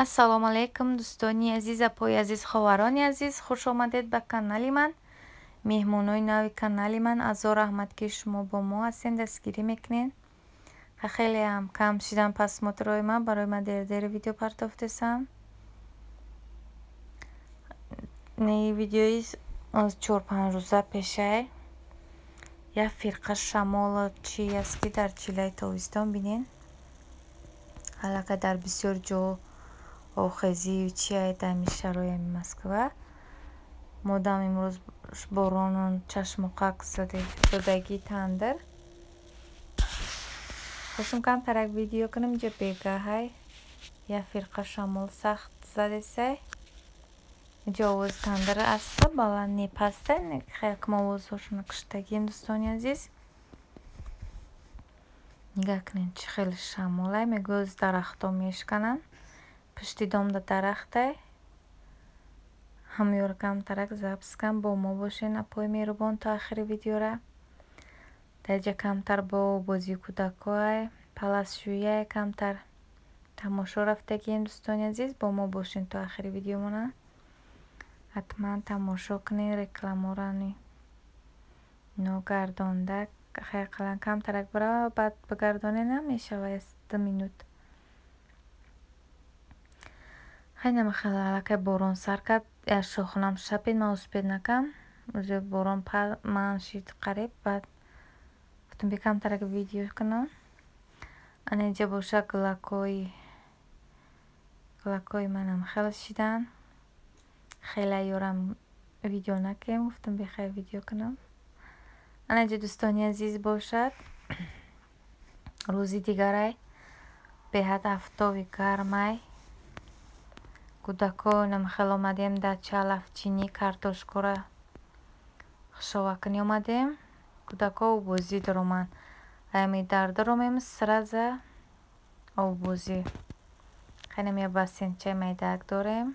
Ассалому алайкум, дӯстони азиз, апои азиз, ховарони азиз, хуш омадед ба канали ман. Меҳмонои нави канали ман, азор раҳмат, ки шумо бо мо ҳастен, дастгирӣ мекунед. Хеле ҳам кам шидан просмотрҳои ман, барои ман дер-дер видео партофтесам. Не видеои 4-5 рӯза пешай. Як фирқа шамоло чи аст, ки дар чилаи тобистон бинен. Аллакай дар бисёр ҷо обхезию чи ай дар шаҳрҳои Москва. Модам имрӯз борону чашмоқак задагӣ тандир. Хостум камтарак видео кунам, инҷа бегаҳай. Як фирқа шамол сахт задесай. Инҷа овози тандир аст, баланд не, паста, хеле овозҳошонро куштагием, дӯстони азиз. Нигаҳ кунед, чӣ хеле шамолай, мегӯяд дарахтҳо мешкананд. Пушти домда дарахтай. Ҳамёро камтарак запис кам, бо мо бошен, апои меҳрубон, то охири видеора. Дар инҷа камтар бо бозии кӯдакҳоай, паласшӯиай камтар тамошо рафтагием, дӯстони азиз. Бо мо бошен то охири видеомона. Ҳатман тамошо кунед рекламаро ногардонда. Хайр, камтарак бирава, баъд бигардонед, намешавад 2 минут. Хеле махала аллакай борон сар кард. Як шохунам шапид, ман успед накам. Уже борон ман шид қариб, баъд гуфтам би камтарак видео кунам. Ана инҷа боша гулакҳои манам хеле шидан. Хеле ёрам видео накем, гуфтам бихай видео кунам. Ана инҷа, дӯстони азиз, бошад рӯзи дигарай, беҳад афтоби гармай. Кӯдакҳо намхел омадем дача лафчинӣ, картошкаро хушовакунӣ омадем. Кӯдакҳо оббозӣ дароманд. Ами дар даромем сразу оббозӣ. Хеле як бассейнчаи майдаак дорем.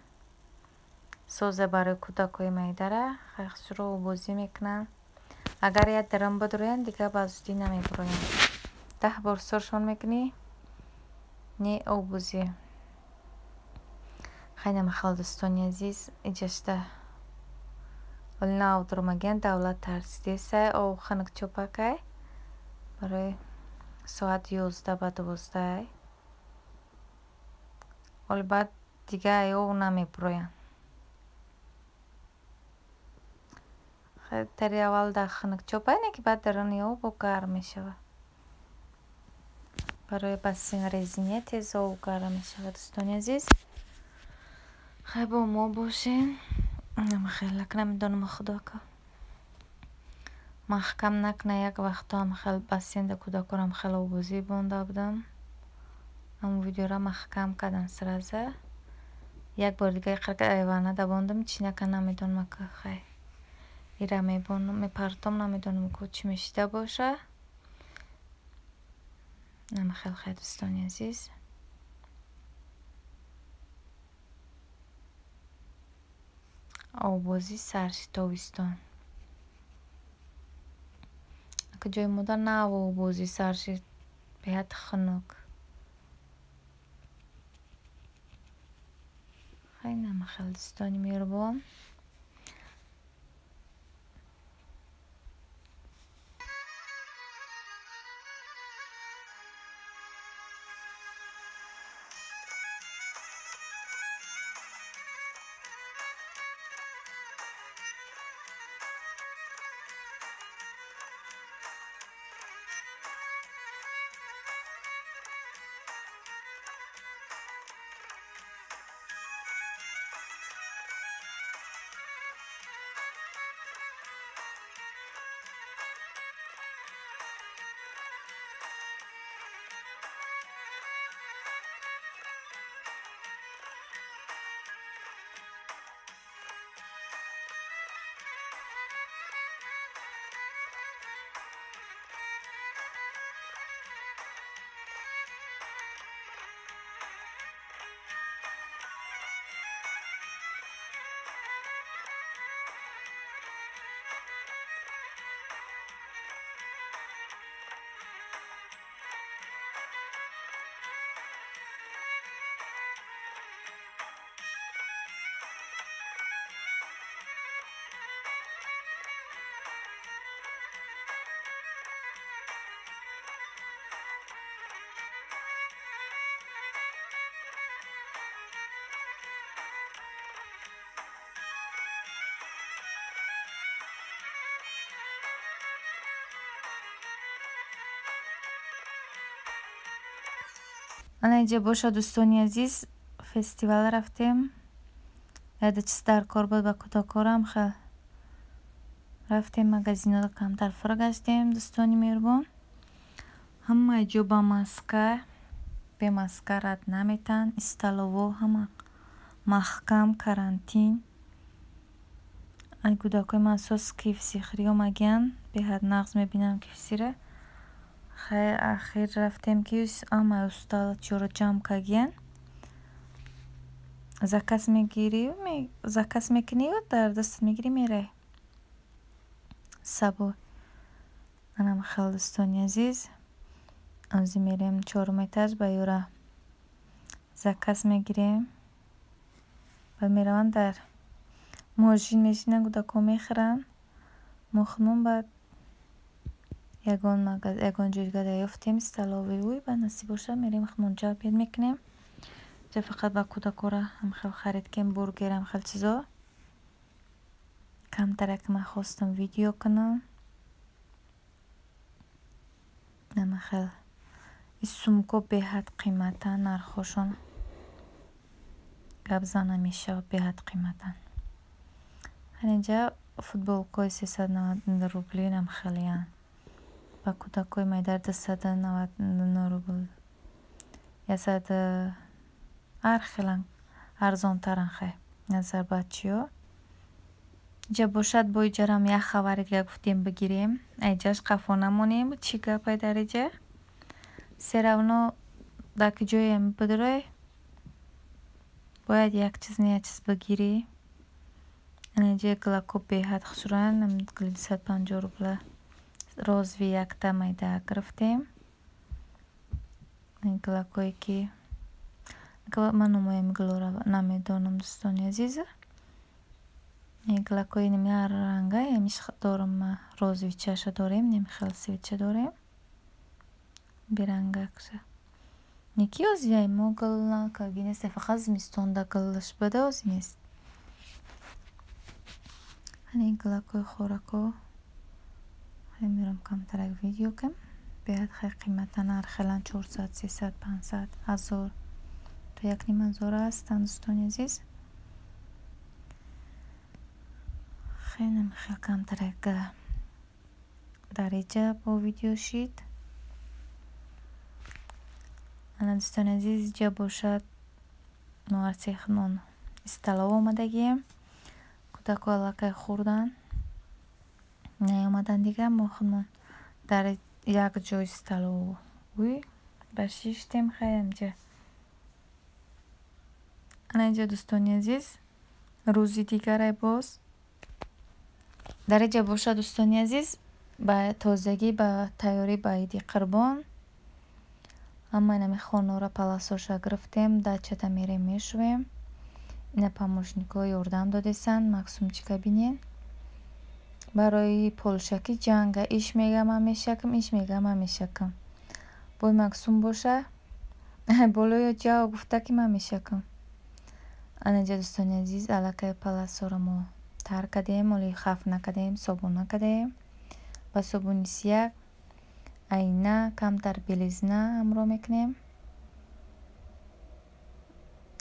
Соза барои кӯдакҳои майдара хушрӯ оббозӣ мекунанд. Агар як дарам бидуроянд, дигар ба зудӣ намебуроянд. 10 бор соршон мекунӣ, не оббозӣ. Хеле махал, дӯстони азиз, иҷашта оли нав даромагиян, давлат тарсидесай, об хунук чопакай. Барои соат 11 ба 12. Оли баъд дигар ай об намебуроянд. Тари аввал дар хунук чопай, не ки баъд даруни об бо гарм мешавад. Барои бассейн резиния тез об гарм мешавад, дӯстони азиз. Хай, бо мо бошен. Хелак намедонам, худока маҳкам накуна. Як вақтҳо ҳам хел бассейнда кӯдаконам хеле оббозӣ монда будам. Ҳамон видеоро маҳкам кардан сразу. Як бор дига айвана давондам, чӣ нака намедонам, ака хай. Ира мепартом, намедонам ку чӣ мешида боша. Намхел, хай, дӯстони азиз. Оббозӣ сарши тобистон. Ака ҷои модар нав оббозӣ сарши, беҳад хунук. Хай, намхел, дӯстони меҳрубон. Ана инҷа боша, дӯстони азиз, фестивал рафтем. Яде чиз дар кор буд ба кӯдакорам, хел рафтем, магазинҳоро камтар фур гаштем, дӯстони меҳрубон. Ҳамаи ҷо ба маска, бе маска рад наметаҳанд. Столовой ҳама маҳкам, карантин. Ай, кӯдакои ман асос KFC хӯрӣ омагиянд, беҳад нағз мебинам KFC-ра. Хайр, ахир рафтем, ки ҳамаи устал чиёро ҷамъ кардагиянд. Заказ мегирӣ, заказ мекунию дар дастат мегирӣ, меравӣ сабо. Анам хел, дӯстони азиз, ҳозир мерем чорум этаж, ба юра заказ мегирем. Баъд мераванд, дар мошин мешинанд, кӯдакҳо мехӯранд. Мо худмон баъд ягон ҷои дига ёфтем, столовый, ба насиб бошад, мерем, худмон ҷа обед мекунем. Ҷа фақат ба кӯдакҳоро ҳамхел харид кардем, бургер, ҳамхел чизо. Камтарак ман хостам видео кунам. Намахел ин сумкҳо беҳад қиматанд, нархҳошон гап зан намешавад, беҳад қиматанд. Инҷа футболкаҳои 390 рубли нам хелеянд. Ба кӯдакҳои майда 299 рубл, 100, ҳар хеланд, арзонтаранд хай назар ба чиё. Инҷа бошад, бо иҷарам як хабари дига гуфтем бигирем. Айҷаш қафо намонем, чӣ гапай дар иҷа? Всё равно дар ки ҷое бидурой, бояд як чиз, не, як чиз бигирӣ. Ана инҷа гилакҳо беҳад хушрӯянд, гили 250 рубла, розовый якта майда гирифтем. Гилакҳое ки ман номои ҳамин гилҳоро намедонам, дӯстони азиз. Гилакҳои ҳар ранга ҳамиш дорам ман, розовый чаша дорем, хел цвет ча дорем. Берангакша. Неки ҳозир мо гил накарди нест, фақат зимистонда гилаш буда, ҳозир нест. Ана ин гилакҳои хӯракҳо. Мерам камтарак видео кунем. Беҳад хеле қиматанд, ҳар хеланд: 400, 300, 500, 1000 то 1500 ҳастанд, дӯстони азиз. Хеле хел камтарак дар иҷа бо видео шид. Ана, дӯстони азиз, иҷа бошад, мо ҳарсе худмон столовая омадагием. Кӯдакҳо аллакай хӯрданд, наомаданд дига. Мо худмон дар як ҷой столовый ба шиштем, хай инҷа. Ана инҷа, дӯстони азиз, рӯзи дигарай боз. Дар инҷа бошад, дӯстони азиз, ба тозагӣ, ба тайёрӣ ба Иди Қурбон ҳамаи ҳамин хонаҳоро, паласҳоша гирифтем, дачата мерем, мешӯем. Ина помощник ҳо ёрдам додесанд, Максумчика бинед. Барои полшакӣ ҷанга: иш мега, ман мешакам, иш мега, ман мешакам. Бой Максум боша, болои ҷав гуфта, ки ман мешакам. Ана инҷа, дӯстони азиз, аллакай паласҳоро мо тар кардем, оли хаф накардем, собун накардем. Ба собуни сияк, айна, камтар белизна ҳамроҳ мекунем.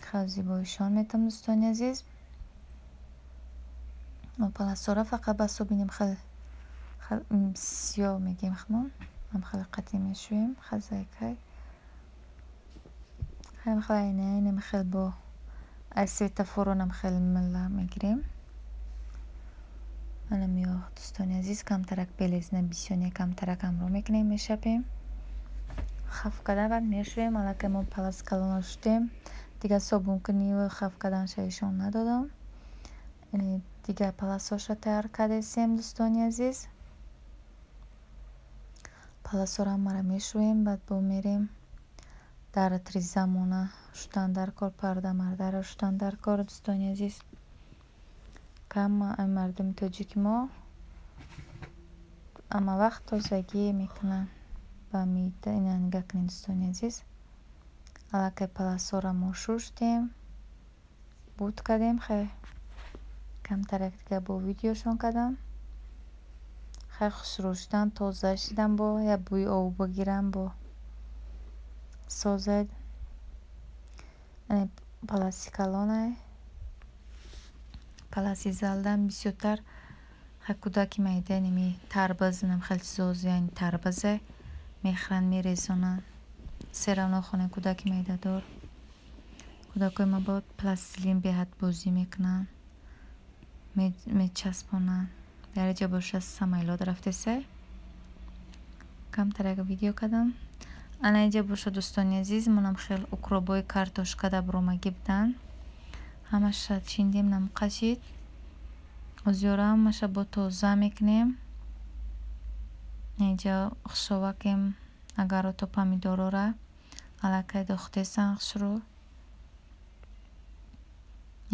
Хеле зебоишон метавон, дӯстони азиз. Мо паласҳоро фақат ба собунем хеле сиёҳ мегӯем худмон, хеле қатъӣ мешӯем, хазайкай. Хеле айнаи хел бо аз светофоронам хеле мила мегирем. Ана миё, дӯстони азиз, камтарак белизна, бисёр не, камтарак ҳамроҳ мекунем, мешапем. Хаф кардан, баъд мешӯем. Аллакай мо палас калонро шустем. Дигар собункунию хаф карданша ишон надодам. Дигар паласҳоша тайёр кардесем, дӯстони азиз. Паласҳоро ҳамаро мешӯем, баъд бо мерем дар тризамона шудан дар кор, парда мардаро шудан дар кор, дӯстони азиз. Кама мардуми тоҷики мо ҳама вақт тозагӣ мекунанд. Ба ина нигаҳ кунед, дӯстони азиз. Аллакай паласҳоро мо шуштем, буд кардем, хай камтарак дига бо видеошон кардам. Хай хушрӯ шудан, тоза шидан, бо як бӯи об бигирам, бо созад. Паласи калонай, паласи залдам бисёртар кӯдаки майда ними тарбуз, инам хеле чизо, яъне тарбузе мехӯранд, мерезонанд. Всё равно хонаи кӯдаки майдадор. Кӯдакои ма бо пластилин беҳад бозӣ мекунанд, мечаспонанд. Дар инҷа боша самолёт рафтесай. Камтар як видео кардам. Ана инҷа боша, дӯстони азиз, монам хел укробои картошка дар буромагӣ буданд. Ҳамаша чиндем, намқашид. Озиёра ҳамаша бо тоза мекунем. Инҷа хушовакем агарото, помидорора аллакай дохтесан хушрӯ.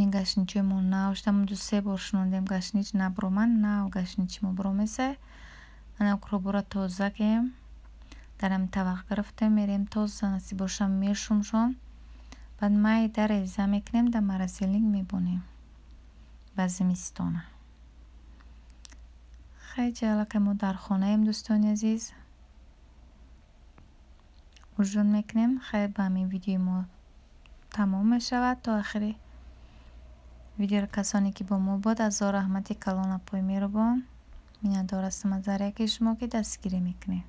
Ин гашничои мо нав шуда, мо ду-се бор шунондем, гашнич набуромад, нав гашничи мо буромесай. Ана укробора тоза кем. Дар ҳамин тавақ гирифтем, мерем, тоза насиб боша мешумшон. Баъд майда реза мекунем, дар морозильник мебонем ба зимистона. Хай, аллакай мо дар хонаем, дӯстони азиз. Ужин мекунем. Хай, ба ҳамин видеои мо тамом мешавад. То охири видеоро касоне ки бо мо буд, азор раҳмати калон, апои меҳрубон. Миннатдор ҳастам аз ҳар яке шумо, ки дастгирӣ мекунед.